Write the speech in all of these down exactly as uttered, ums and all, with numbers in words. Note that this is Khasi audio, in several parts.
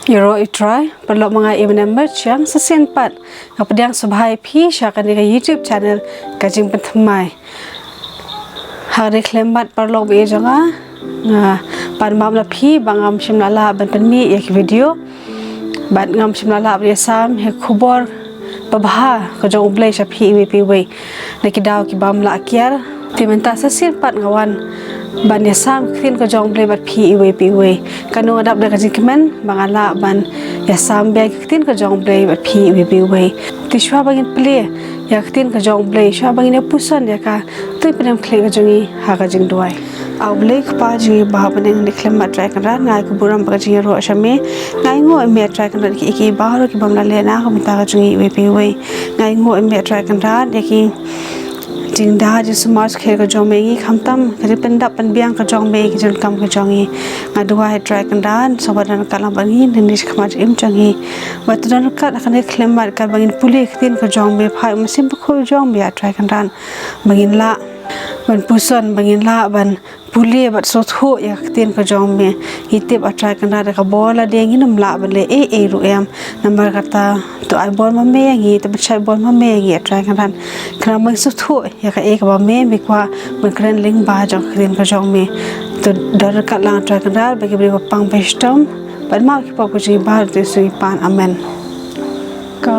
Ïaroh ïa U Trai, paralok, ma nga i Mane Merchiang, sa shisien pat nga pdiang sngewbha ïa phi sha kane ka YouTube channel Ka Jingpynthymmai. Ha kane ka khyllipmat, paralok ba ïeit jong nga, nga pan map na phi ba ngam shym la lah ban pynmih ïa ki video bad ngam shym la lah ban ïasam ïa ka khubor babha ka jong U Blei sha phi iwei pa iwei na ki daw ki bym lah kiar. Te mynta sa shisien pat nga wan ban ïasam ka ktien ka jong U Blei bad phi iwei pa iwei. Kano nga dap da ka jingkmen ba nga lah ban ïasam biang ka ktien ka jong U Blei bad phi iwei pa iwei. Te shuwa ba ngin plie ïa ka ktien ka jong U Blei, shuwa ba ngin ïa puson ïa ka, to ngin pyndem khlieh ka jong ngi ha ka jingduwai. A U Blei Kpa jong ngi ba ha bneng, ha kane ka khyllipmat Trai Kynrad, nga ai ka burom bad ka jingïaroh sha me. Nga ainguh ïa me Trai Kynrad ïa kiei kiei baroh ki bym la leh na ka bynta ka jong ngi iwei pa iwei. Nga ainguh ïa me Trai Kynrad ïa ki jingda jingsumar kher ka jong me, ngi khamtam ka jingpyndap pynbiang ka jong me ki jingkam ka jong ngi. Nga duwai Trai Kynrad, sa wat don ryngkat lang bad ngi, ngi sha khmat jingim jong ngi. Bad to don ryngkat ha kane ka khyllipmat katba ngin pule ka ktien ka jong me, phai u Mynsiem Bakhuid jong me ïa Trai Kynrad ba ngin lah ban puson, ba ngin lah ban pule bad sngewthuh ïa ka ktien ka jong me. Ngi tip A Trai Kynrad, da ka bor lade ngin ym lah ban leh ei ei ruh em. Namar kata to ai bor ma me ïa ngi, to pynshai bor ma me ïa ngi A Trai Kynrad. Khnang ba ngin sngewthuh ïa kaei kaba me, me kwah ban kren lyngba jong ka ktien ka jong me. To don ryngkat lang A Trai Kynrad bad ki briew ba pang ba shitom, bad map ki pop ka jong ngi baroh, ha ka kyrteng U Jisu ngi pan. Amen. Ka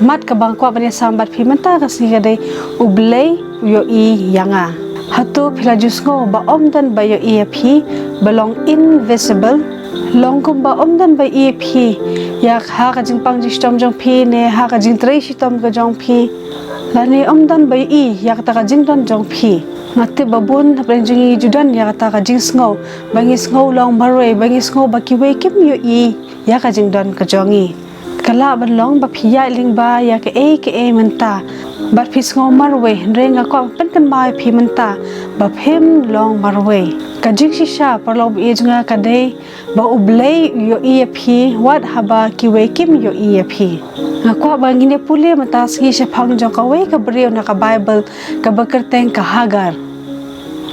mat kaba nga kwah ban ïasam bad phi mynta ka sngi ka dei U Blei u ïohi ïa nga. Hato phi la ju sngew ba ym don ba ïohi ïa phi, ba long invisible? Long kumba ym don ba ïohi ïa phi ïa ha ka jingpang jingshitom jong phi ne ha ka jingtrei shitom ka jong phi. Lane ym don ba ïohi ïa kata ka jingdon jong phi. Nga tip ba bun hapdeng jong ngi ju don ïa kata ka jingsngew ba ngi sngew long marwei, ba ngi sngew ba kiwei kim ïohi ïa ka jingdon ka jong ngi. Ka lah ban long ba phi ïaid lyngba ïa kaei kaei mynta bad phi sngew marwei, hynrei nga kwah ban pynkynmaw ïa phi mynta ba phim long marwei. Ka jingshisha, paralok ba ïeit jong nga, ka dei ba U Blei u ïohi ïa phi wat haba kiwei kim ïohi ïa phi. Nga kwah ba ngin ïa pule mynta ka sngi shaphang jong kawei ka briew na ka Baibl kaba kyrteng ka Hagar,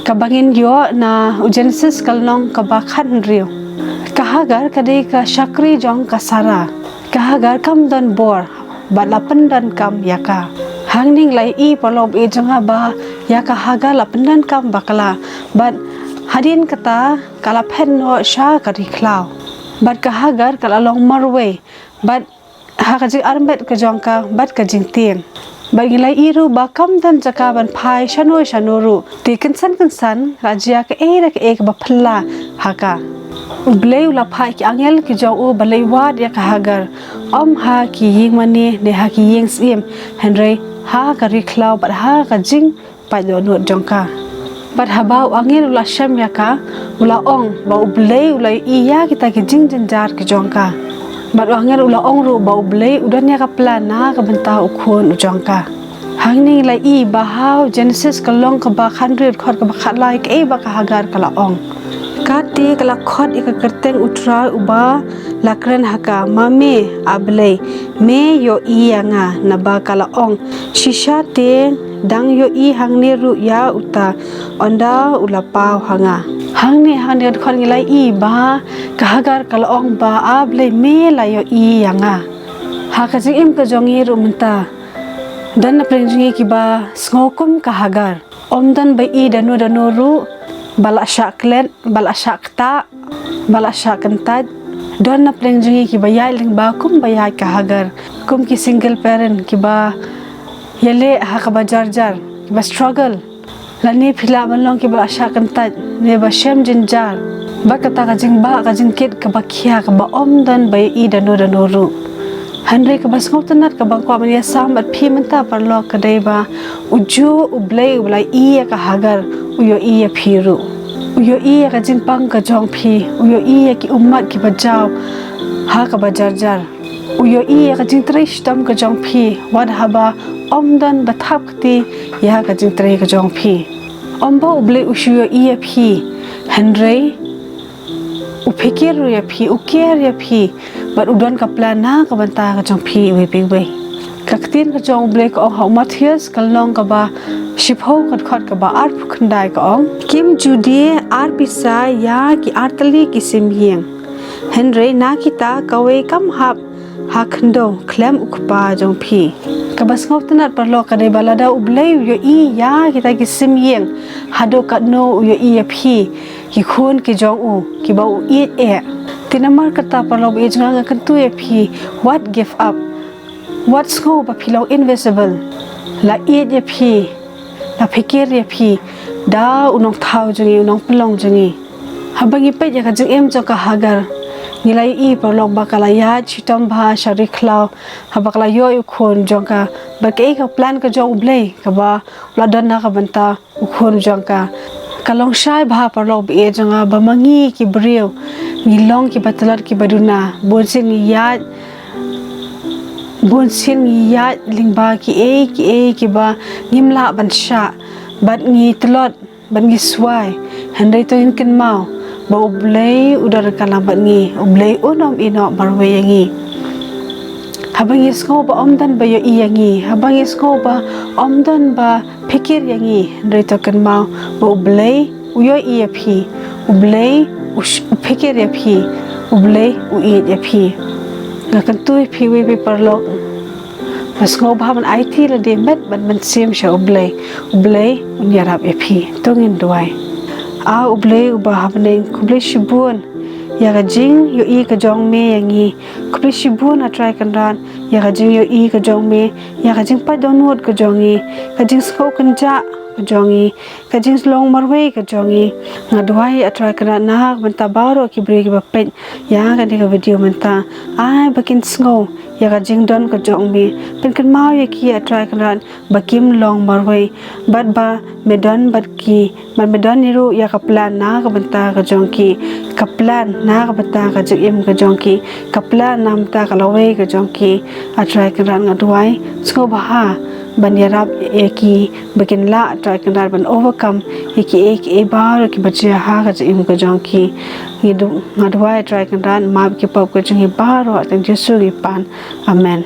kaba ngin ïoh na u Jenesis ka lynnong kaba khathynriew. Ka Hagar ka dei ka shakri jong ka Sara. Ka Hagar kam don bor bad la pyndonkam ïa ka. Hangne ngi la ïohi, paralok ba ïeit jong nga, ba ïa ka Hagar la pyndonkam bakla bad hadien kata ka la phet noh sha ka ri khlaw. Bad ka Hagar ka la long marwei bad ha ka jingarmet ka jong ka bad ka jingtieng. Bad ngi la ïohi ruh ba kam don jaka ban phai shano shano ruh. Te kynsan kynsan la jia kaei re kaei kaba phylla ha ka. U Blei u la phah ki angel ki jong u ban leit wad ïa ka Hagar, ym ha ki ïing mane ne ha ki ïing syiem, hynrei ha ka ri khlaw bad ha ka jing pait dohnud jong ka. Bad haba u angel u la shem ïa ka, u la ong ba U Blei u la ïohi ïa kita ki jingjynjar ki jong ka. Bad u angel u la ong ruh ba U Blei u don ïa ka plan na ka bynta u khun u jong ka. Hangne ngi la ïohi ba ha u Jenesis ka lynnong kaba khathynriew, dkhot kaba khatlai, kaei ba ka Hagar ka la ong. Kata ka la khot ïa ka kyrteng U Trai uba la kren ha ka, Ma me, A Blei, me ïohi ïa nga, naba ka la ong, Shisha te dang ïohi hangne ruh ïa uta, ynda u la paw ha nga. Hangne, hangne ka dkhot ngi la ïohi ba ka Hagar ka la ong ba, A Blei, me la ïohi ïa nga. Ha ka jingim ka jong ngi ruh mynta, don na pdeng jong ngi kiba sngew kum ka Hagar. Ym don ba ïohi dano dano ruh, ba la shah klet, ba la shah ktah, ba la shah kyntait. Don na pdeng jong ngi kiba ïaid lyngba kum ba ïaid ka Hagar, kum ki single parent kiba ïaleh ha kaba jar jar, kiba struggle. Lane phi lah ban long kiba la shah kyntait ne ba shem jynjar bad kata ka jingbah ka jingkit kaba khia kaba ym don ba ïohi dano dano ruh. Hynrei kaba sngewtynnat kaba nga kwah ban ïasam bad phi mynta, paralok, ka dei ba ujuh U Blei uba la ïohi ïa ka Hagar u ïohi ïa phi ruh. U ïohi ïa ka jingpang ka jong phi, u ïohi ïa ki ummat kiba jaw ha kaba jar jar. U ïohi ïa ka jingtrei shitom ka jong phi, wat haba ym don ba thap kti ïa ka jingtrei ka jong phi. Ym ba U Blei u shu ïohi ïa phi, hynrei u phikir ruh ïa phi, u care ïa phi, bad u don ka plan na ka bynta ka jong phi iwei pa iwei. Ka ktien ka jong U Blei ka ong ha u Mathaios ka lynnong kaba shiphew, ka dkhot kaba arphew khyndai, ka ong, Kim ju die ar pisa ïa ki artylli ki sim ïing. Hynrei na kita kawei kam hap ha khyndew khlem u kpa jong phi. Kaba sngewtynnad paralok ka dei ba lada U Blei u ïohi ïa kita ki sim ïing, haduh katno u ïohi ïa phi, ki khun ki jong u kiba u ïeit eh. Te namar kata paralok ba ïeit jong nga, nga kyntu ïa phi, wat give up. Wat sngew ba phi long invisible. La ïeit ïa phi, la phikir ïa phi da u nongthaw jong ngi, u nongpynlong jong ngi. Haba ngi peit ïa ka jingim jong ka Hagar, ngi la ïohi paralok ba ka la ïaid shitom bha sha ri khlaw, haba ka la ïoh ïa u khun jong ka, bad kaei ka plan ka jong U Blei kaba u la don na ka bynta u khun jong ka. Ka long shai bha paralok ba ïeit jong nga ba ma ngi ki briew ngi long kiba tlot kiba duna, bunsien ngi ïaid, bunsien ngi ïaid lyngba kiei kiei kiba ngim lah ban shah, bad ngi tlot, bad ngi swai. Hynrei to ngin kynmaw ba U Blei u don ryngkat lang bad ngi, U Blei un ym ïehnoh marwei ïa ngi. Haba ngi sngew ba ym don ba ïohi ïa ngi, haba ngi sngew ba ym don ba phikir ïa ngi, hynrei to kynmaw ba U Blei u ïohi ïa phi, U Blei u sh-, u phikir ïa phi, U Blei u ïeit ïa phi. Nga kyntu ïa phi wei wei paralok ba sngewbha ban aiti lade met bad mynsiem sha U Blei, U Blei un ïarap ïa phi. To ngin duwai. A U Blei uba ha bneng, khublei shibun ïa ka jingïohi ka jong me ïa ngi. Khublei shibun A Trai Kynrad ïa ka jingïohi ka jong me, ïa ka jingpait dohnud ka jong ngi, ka jingsngew kynjah ka jong ngi, ka jinglong marwei ka jong ngi. Nga duwai A Trai Kynrad na ka bynta baroh ki briew kiba peit ïa kane ka video mynta, ai ba kin sngew ïa ka jingdon ka jong me. Pynkynmaw ïa ki A Trai Kynrad ba kim long marwei, bad ba me don bad ki, bad me don ruh ïa ka plan na ka bynta ka jong ki, ka plan na ka bynta ka jingim ka jong ki, ka plan na ka bynta ka lawei ka jong ki. A Trai Kynrad, nga duwai sngewbha ban ïarap ïa ki ba kin lah, A Trai Kynrad, ban overcome ïa kiei kiei baroh kiba jia ha ka jingim ka jong ki. Ngi du-, nga duwai A Trai Kynrad, map ki pop ka jong ngi baroh, ha kyrteng Jisu ngi pan. Amen.